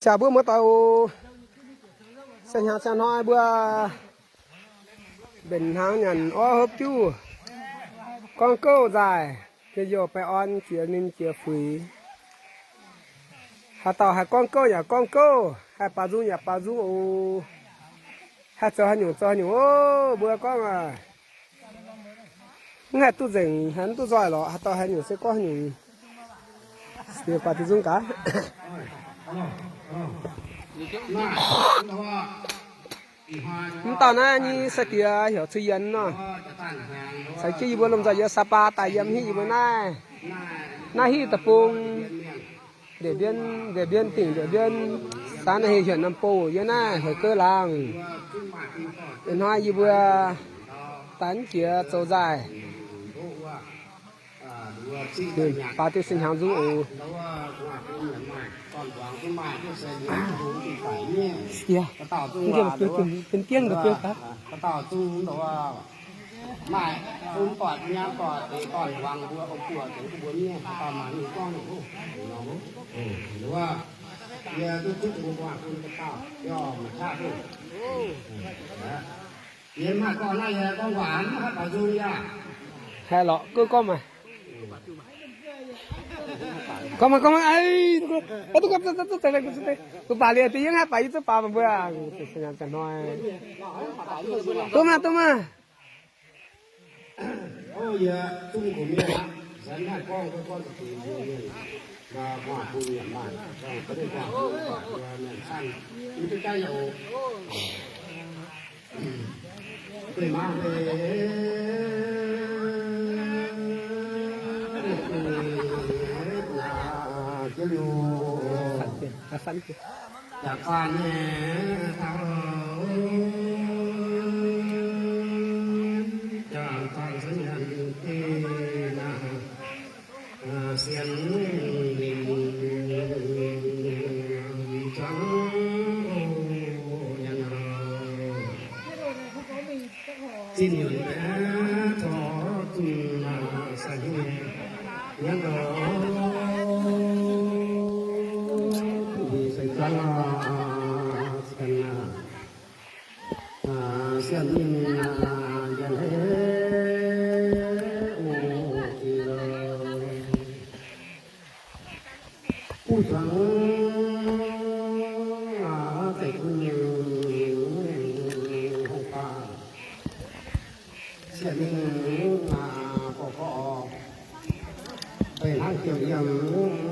Jaax mbuo muoz-doic oc. Se hnyangx ziangh hnoi mbuo mbenc hnaangx nyanc orv hopv juv, gorngv gouv nzaaih, jiex youh baengh orn jiex ninh jiex fuix. Haaix dauh haih gorngv gouv yaac gorngv gouv, haih baaux nzung yaac baaux nzung oc. Haih zoux haaix nyungc zoux haaix nyungc oc. Mbuo gorngv aqv, mv haih duqv nzengc, haih mv duqv nzoih lorqc. Haaix dauh haaix nyungc se gorngv haaix nyungc. Baac deix nzung gaax. Mv dauh naaiv nyei sai-diex heuc Cui Yienx nor. Caux jienv yie mbuo lomh nzoih yiem Sapa daaih yiem hiuv yie mbuo naaiv. Naaiv hiuv deic-bung, ndeic mbienv, ndeic mbienv dingc ndeic mbienv, saanv naaiv heuc Hienx Nam Bou yiem naaiv heuc Gouv Laangz. Ih hnoi yie mbuo daaih mv jiex zoux nzaaih. Baac deix se hnyangx nzung oc. Maaih fun doic nyaam doic deix dorn-muangz mbuo ong-buoc zoux mbuo mienh, dauh maaih ninh gorngv nor, yie duqv zipv mbuo gu'nguaaz bun dauh dauh, yie maaih qaqv duqv. Yie maaih gorngv naaiv, yie gorngv waac mv haih baaux nzung yaac. Haih lorqc, gouv gorngv maah. Gorngv maah, gorngv maah, mbuo baac liuz deix yie mv haih baaux, yie zungv baaux maah mbuo. Duqv maah, duqv maah. Zinh nyuoqc aeqv, corc zunh sai-hnyangx nyei, sai-zuangx sienx ninh nzengc hei, o, buv zuangx deic-bung hungh faanh, sienx ninh gorx-gorx, deix hnangv diuh yiem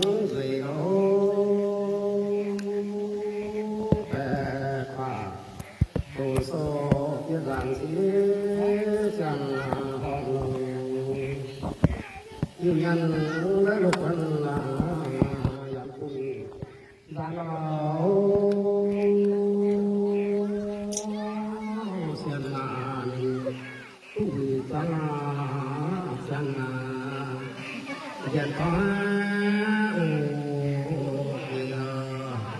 nzueic loz, baeqc baac doz sou jiex nzaangc ziex ziangh horngh longx. Liuz nyanc naaiv lopv guanh yaac bun nzangc sienx ninh duqv zuangx ziangh njiec taux, o,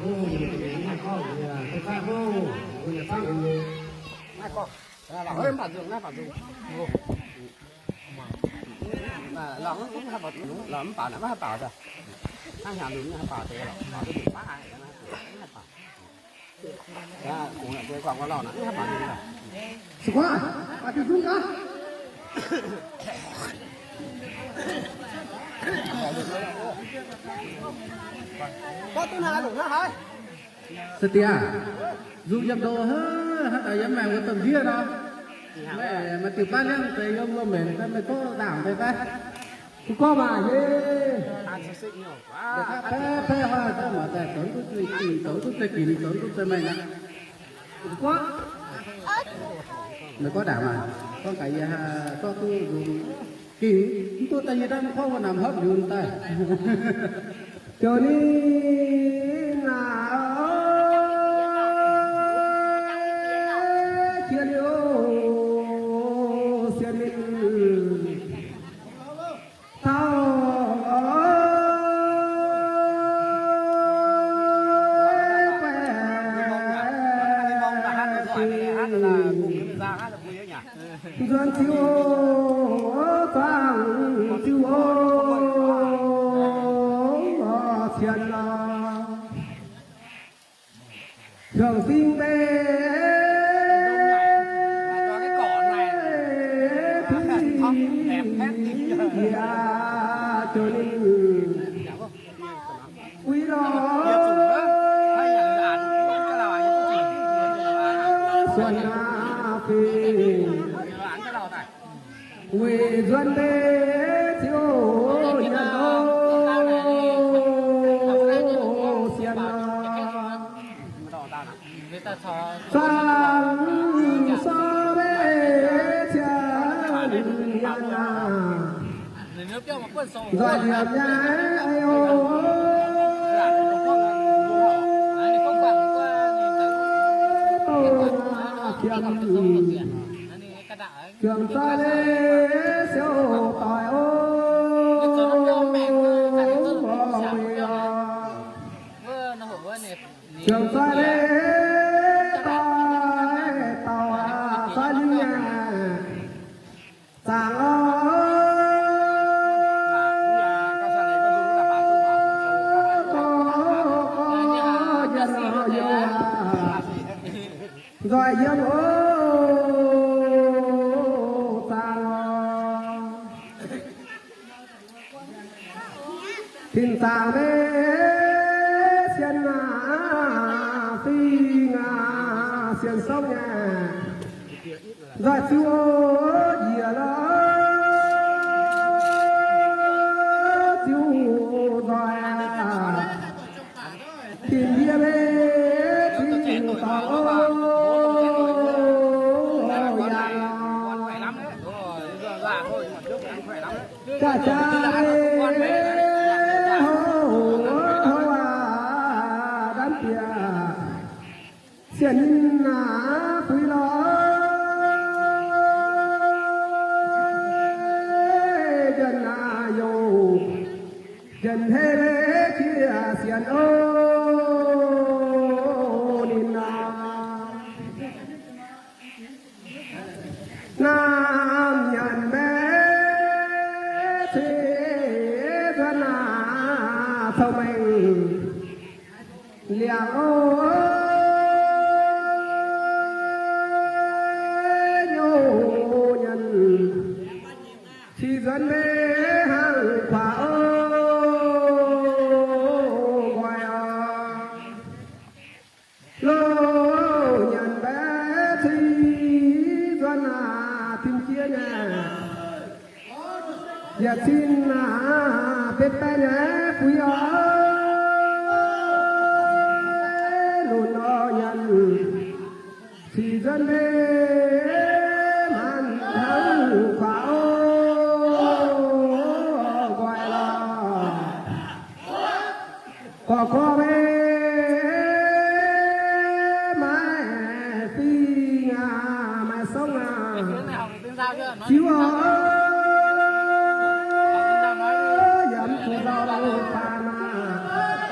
o, yie mingh mingh naaiv gorngv yie duqv gaeqv hlo, yie fangv naaiv gorngv, naaiv baac nzung, naaiv baac nzung. Sai-diex, nzung yiem ndo haaix, haaix daaih yiem maengx wuov domh ndiev nor. Meih maaih diuh baav liangv deix yiem wuov mbenc fai meih gorngv ndaangc deix fai? Mv gorngv maah, hei. Paeqv paeqv hnoi daaih mangc daaih zoux duqv deix ginc, zoux duqv deix ginc, zoux duqv deix maengx aqv. Mv gorngv. Meih gorngv ndaangc maah, gorngv gaax yie zorqv duqv nzung. Gingh mv duqv daaih yie daaih mv kouv wuov namx hopv liuz daaih. Joux ninh aac, jiex liuz sienx ninh taux baeqc nzuonx ziux, zuangx ziux, o, sienx aac. Yie jauv ninh uix lorz suonc aqv fingx, weic nzuonx deix ziouc nyanc oc sienx nor. Zaangc sortv meiv ziangh nyanc aac, nzoih liepc nyei oc. Dongh aqv jiem, juangc zaih leiz siouc doic oc. Juangc zaih leiz doic dauh aqv, zaih liuz nyei zaangc oc. Nzoih yiem oc, zaangc oc. Tin zaangc meiv sienx aac, fingx aac, sienx sou nyei. Nzoih ziux oc, njiec lorz ziux nzoih aac. Tin ndie meiv ziux dorngc oc, yangh lorz jaax jaax meiv houv aac, danv bieqc sienx ninh aac, fuix lorz njuonx aac, youc njuonx hei leiz qiex sienx oc ninh aac. Naamh nyanc maiv ceix nzuonx aac, cou-mengh liangx oc, youc nyanc ceix nzuonx maiv hnangv kuaaic oc, nqoi oc. Loz nyanc mbaeqv cing nzuonx aac, tin jiex nyei, yietc cin aac, betv baeqv nyei fuix oc, lunx oc nyanc cing nzuonx maiv hmaanx hnangv kuaaic oc, nqoi lorh. Gorqv-gorqv maiv maaih fingx aac, maaih songv aac, ziux oc, yaac mv zuqc nzauh faanv aac,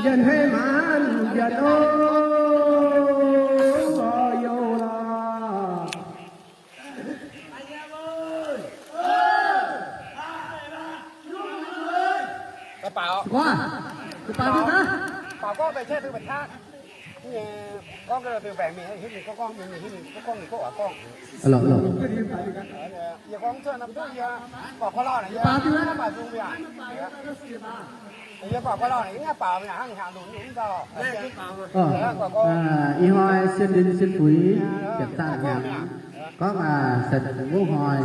njien-hei maanz njien oc, youh lorh. Ih hnoi sien ninh sien fuix, jiepc zaangv hnyangx, gorngv se wuov hnoi,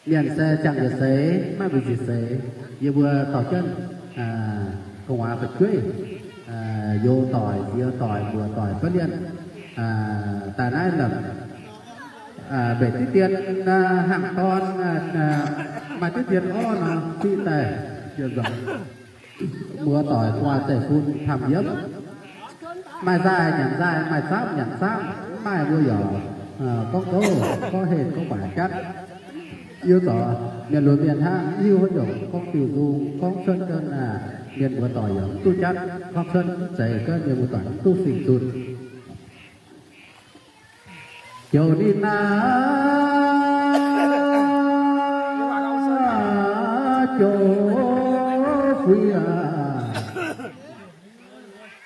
mienh se ziangh yietc seix, maiv mbuo njiec seix, yie mbuo dorh jienv gu'nguaaz fu'jueiv, youz doic, ziex doic, mbuox doic ba'lienh daaih naaiv lomc, mbenc diqv dien, hnangv dorn, maaih diqv dien orv nor, fiqv daaih, mbuox doic gu'nguaaz deic-bung hnamv yiem. Maaih nzaaih nyanc nzaaih, maaih zaamv nyanc zaamv, mv maaih mbuo yaac gorngv gouv, gorngv heh, gorngv waac jatv. Yiu zorc mienh lunx mienh hnangv, hiuv haaix nyungc gorngv diuh nzung, gorngv cuotv ga'naaiv, mienh mbuox doic yaac mv duqv jatv, gorngv cuotv mv zeiz ga'naaiv, mienh mbuox doic mv duqv singx zunh. Joux ninh naaiv, joux fuix aac,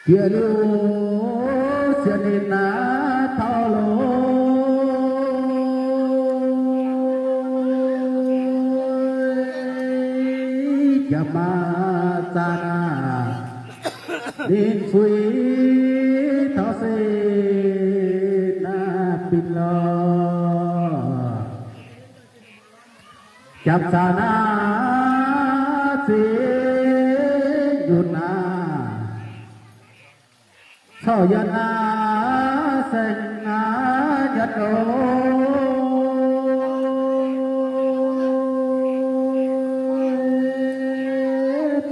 jiex liuz sienx ninh naaiv taux loz. Zaah naaiv, ninh fuix taux se naaiv bin lorh. Jangx zaah naaiv zingh nyunc naaiv, corc yaac naaiv saeng naaiv nyatv oc.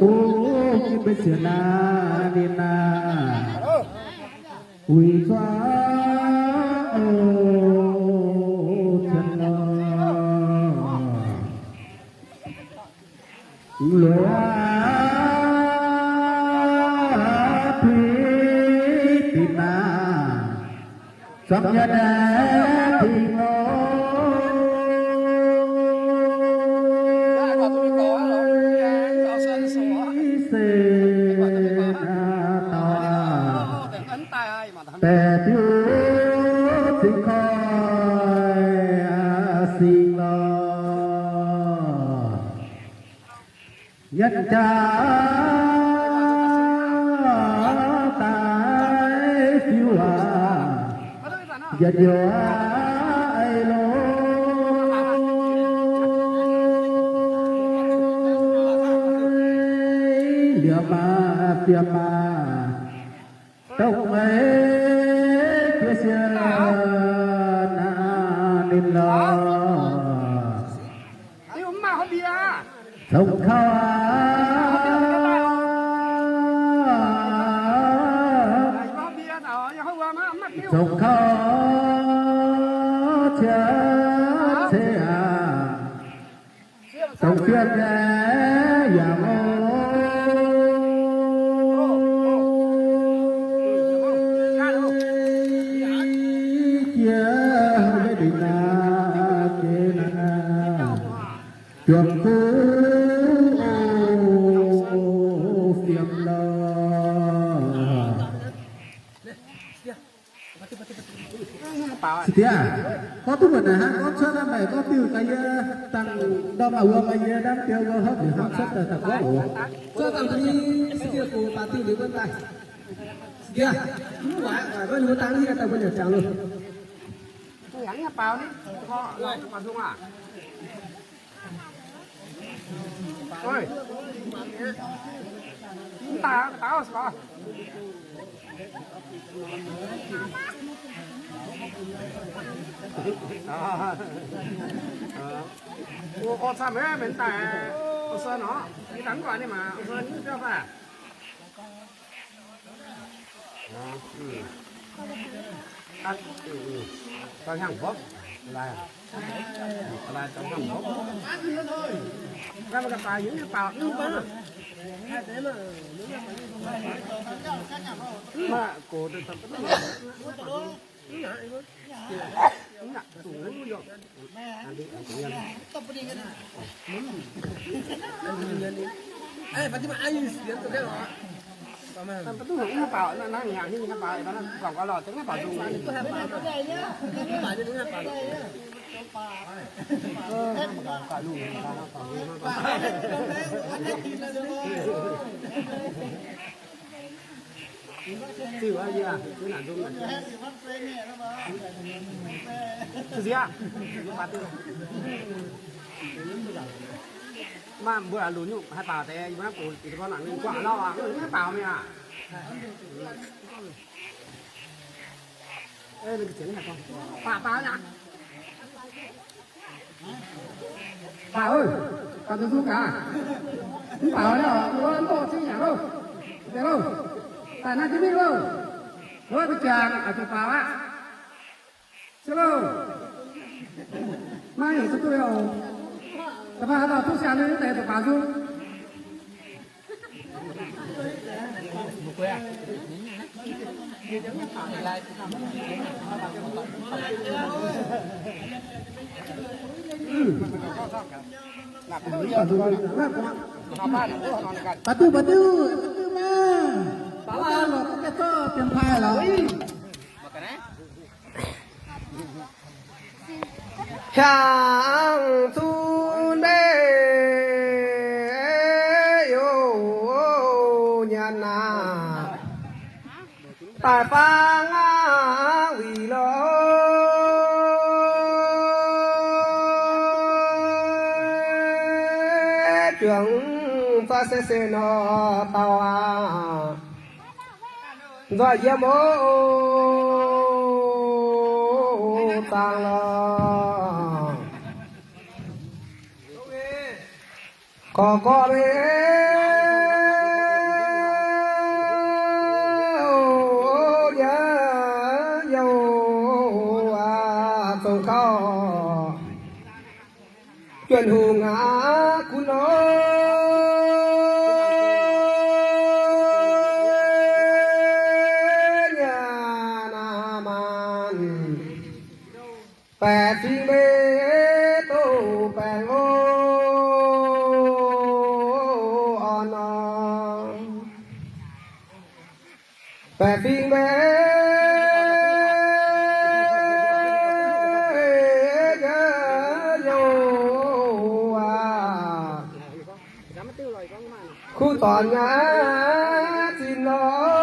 Duqv jienv mbuo sienx naaiv ninh naaiv. Uix zuqc, o, Tin-Hungh loz aac, tuix dinh naaiv, zuangx nyei Tin-Hungh, se naaiv dauh deix diuv zingh koiv singx lorh. Yiem jaax daaih fiuv aac, yietc youh aac, ei lorh, liemh aac, fiem aac, dongh meih jiex sienx naaiv ninh lorh. Congx kaux aac, congx kaux cie ceix aac, dongh fiem nyei yaac oc. Jiex maiv dingc naaiv jiex naaiv, juangc kuv o, fiem lorh. Se diex, gorngv duqv mbuox naaic hnangv gorngv cuotv naaiv, meih gorngv diuh ga'yie dangh ndorm aac wuom ga'yie ndamv diex wuom hopv liuz hnangv cuotv daaih daaih gorngv oc. Cuotv dangh dingh se diex gox baac diuh liuz wuom daaih. Se diex, mv waaic, waaic maiv liuz wuom daaih, mv hiuv daaih mbuo nyanc jangx loh. Maaih mbuo lunx nyungc haih baaux deix, yie mbuo naaiv bungx deix gorngv naaic ninh guangc lauh aqv, mv haih baaux mingh aqv. Baaux, baaux aqv. Baaux, baaux zuqc nzung gaax. Mv baaux nor, mbuo mv dorh zinh nyanc loh. Deix loh. Daaih naaiv jienv mingh loh. Wuov ziangx oix zuqc baaux aqv. Ziouc loh. Maiv heuc duqv duqv oc. Da'faanh haaix dauh duqv siang nyei deix zuqc baaux nzung. Baac diuh, baac diuh, baac diuh maah. Baac diuh lorqc, ga'zorv dienx taaih lorqc. Hiaangx zunv mbeih youz. Daaih faang aqv, wuic loh, juangc zoi se se nor dauh aac, nzoih yiem o, zaangc lorh. Gorx gorx mv, yie, yie, aa, zong gauh juonh hungh aqv gunv nor, nyei naamh maanh. Baeqc fingx mbuo doqc baengc o, orn nor. Baeqc fingx mbuo, yie, yie, youh aac, kuv dorn nyei zinh nor,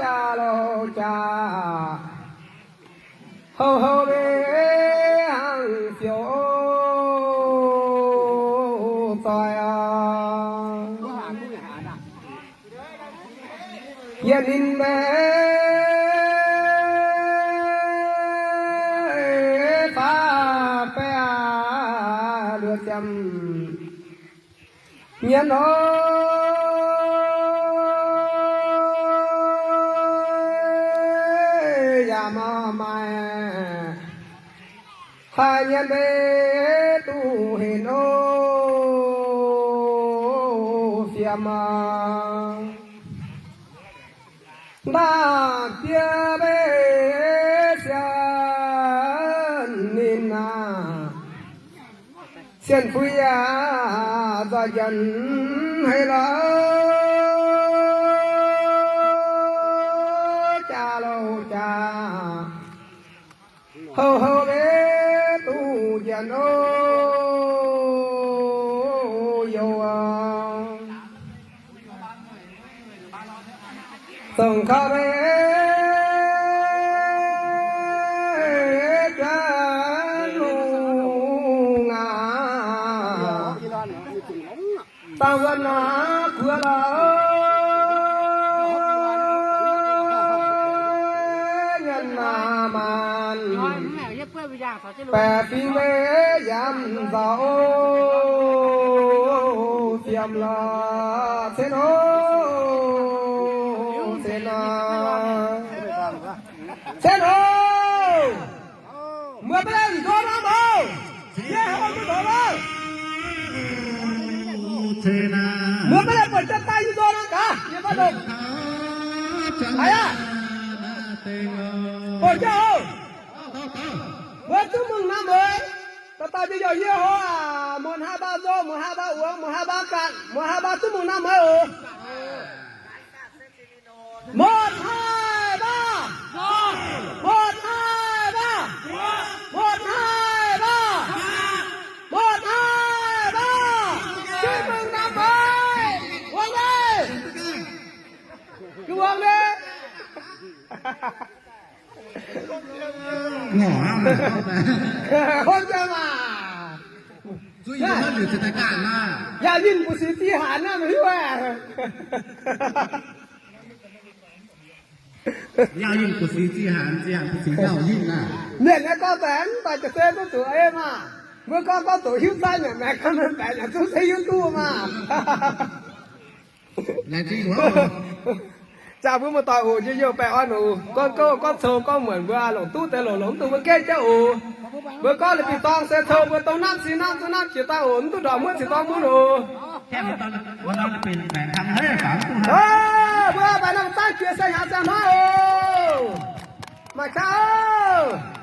jaa lorh jaa, houh houh mbuo hnangv fioux zoih aqv. Yie ninh mbuo faah baeqv aqv, luoqc ziepc nyienz nor, yaac maaih maaih haih nyienz mbuo duqv henv o, fiem aqv. Ndaangc diex mbuo sienx ninh aac, sienx fui yaac nzoih njiec hei lorh, jaa lorh jaa, houh houh mbuo duqv njiec o, youh aac. Zong kaux mbuo juangc hungh aac, dangh wuonh aac, kuov lorh nyanc aac maanh. Baeqc fingx mbuo yaac nzauh o, fiem lorh, cen o, cen o, cen o. Mbuo maiv lemh nzorng norm oc. Yie haiz mbuo nzorng loh. Mbuo maiv lemh buatc jaa daaih yie nzorng norm gaax, yie maiv nzorng. Haiz aqv. Buatc jaa oc. Mbuo zuqc mungh namx mueiz, dauh dauh njien-youh yie hov aac, muonc haaix mbaaux nzorng, muonc haaix mbaaux uongx, muonc haaix mbaaux ganh, muonc haaix mbaaux zuqc mungh namx mueiz oc. Muonc haaix mbaaux, muonc haaix mbaaux, muonc haaix mbaaux, muonc haaix mbaaux, zuqc mungh namx mueiz, uongx nyei, uongx nyei. Hopv jienv maah! Yaac ninh mbuo sic zih haanz naaiv maiv hiuv aqv. Mienh nyei gorngv baengx mv baac jiex se duqv zuqc ei maah! Mbuo gorngv gorngv doqc hiuv zaaiv nyanc maengx, gorngv baengx yaac zungv se hiuv duqv maah! Jaa mbuo muoz-doic oc, njien-youh baengh orn oc. Gorngv gouv gorngv cou gorngv muonc mbuo longc duqv deix longc longc mv duqv mbuo gengh jauv oc. Mbuo gorngv la'bieiv-dorng se cou mbuo dongh nanv sin nanv zunv nanv jiex dangh oc, mv duqv ndorqc muonv ziqc dorng mun oc. Mbuo baengh norm zaanv jiex se hnyangx ziangh hnoi oc. Maaih qaqv oc.